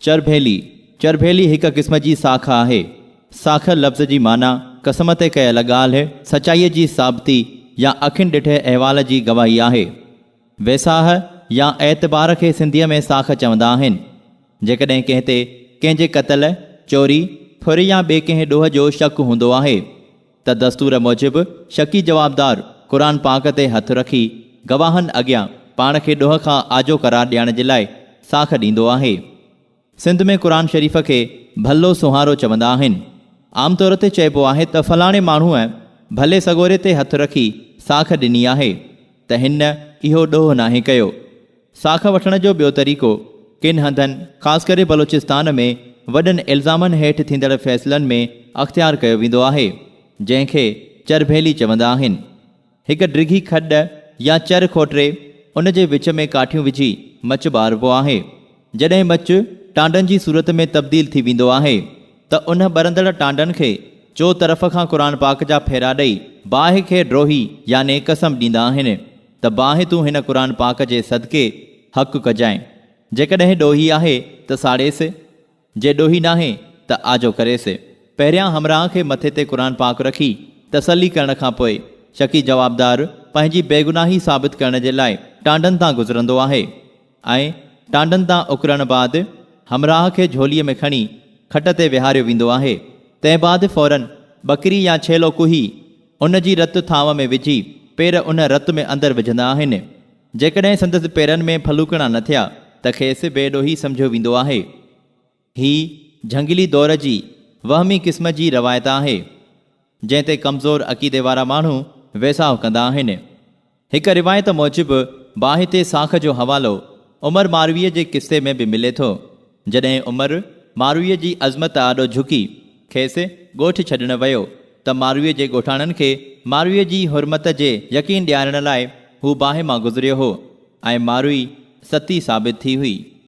چرڀيلي، چرڀيلي هڪ قسم جي ساک آهي. ساک لفظ جي معنيٰ قسم تي ڪيل ڳالهه، سچائيء جي ثابتي يا اکين ڏٺي احوال جي گواهي آهي. ويساهه يا اعتبار کي سنڌيء ۾ ساک چوندا آهن. جيڪڏهن ڪنهن تي ڪنهن جي قتل، چوري، ڦر يا ٻئي ڪنهن ڏوهه جو شڪ هوندو آهي ته دستور موجب شڪي جوابدار قرآن پاڪ تي هٿ رکي گواهن اڳيان پاڻ کي ڏوهه کان آجو قرار ڏيڻ جي لاء ساک ڏيندو آهي. سنڌ ۾ قرآن شريف کي ڀلو سونهارو چوندا آهن. عام طور تي چئبو آهي ته فلاڻي ماڻهوء ڀلي سڳوري تي هٿ رکي ساک ڏني آهي ته هن اهو ڏوهه ناهي ڪيو. ساک وٺڻ جو ٻيو طريقو، ڪن هنڌن، خاص ڪري بلوچستان ۾ وڏن الزامن هيٺ ٿيندڙ فيصلن ۾ اختيار ڪيو ويندو آهي، جنهن کي چرڀيلي چوندا آهن. هڪ ڊگهي کڏ يا چر کوٽري ان جي وچ ۾ ڪاٺيون وجهي مچ ٻاربو آهي. جڏهن مچ ٽانڊن جي صورت ۾ تبديل ٿي ويندو آهي ته ان ٻرندڙ ٽانڊن کي چو طرف کان قرآن پاڪ جا ڦيرا ڏئي باهه کي ڊوهي يعني قسم ڏيندا آهن. ته باهه تون هن قرآن پاڪ جي صدقي حق ڪجانء. جيڪڏهن ڏوهي آهي ته ساڙيس، جي ڏوهي ناهي ته آجو ڪريس. پهريان همراهه کي مٿي تي قرآن پاڪ رکي تسلي ڪرڻ کان پوء شڪي جوابدار پنهنجي بيگناهي ثابت ڪرڻ جي لاء ٽانڊن تان گذرندو آهي ۽ ٽانڊن تان اڪرڻ بعد همراهه کي جهوليء ۾ کڻي کٽ تي ويهاريو ويندو آهي. تنهن بعد فوراً ٻڪري يا ڇيلو ڪهي ان جي رت ٿانو ۾ وجهي پير ان رت ۾ اندر وجهندا آهن. جيڪڏهن سندس پيرن ۾ ڦلوڪڻا نه ٿيا ته کيس بي ڏوهي سمجهيو ويندو آهي. هي جهنگلي دور جي وهمي قسم جي روايت آهي، جنهن تي ڪمزور عقيدي وارا ماڻهو ويساهه ڪندا آهن. هڪ روايت موجب باهه تي ساک جو حوالو عمر مارويء جي قصي ۾ به ملي ٿو. جڏهن عمر مارويء جي عظمت آڏو جهڪي کيس ڳوٺ ڇڏڻ ويو ته مارويء جي ڳوٺاڻن کي مارويء جي حرمت جي يقين ڏيارڻ لاء هو باهه مان گذريو هو ۽ ماروي ستي ثابت ٿي هئي.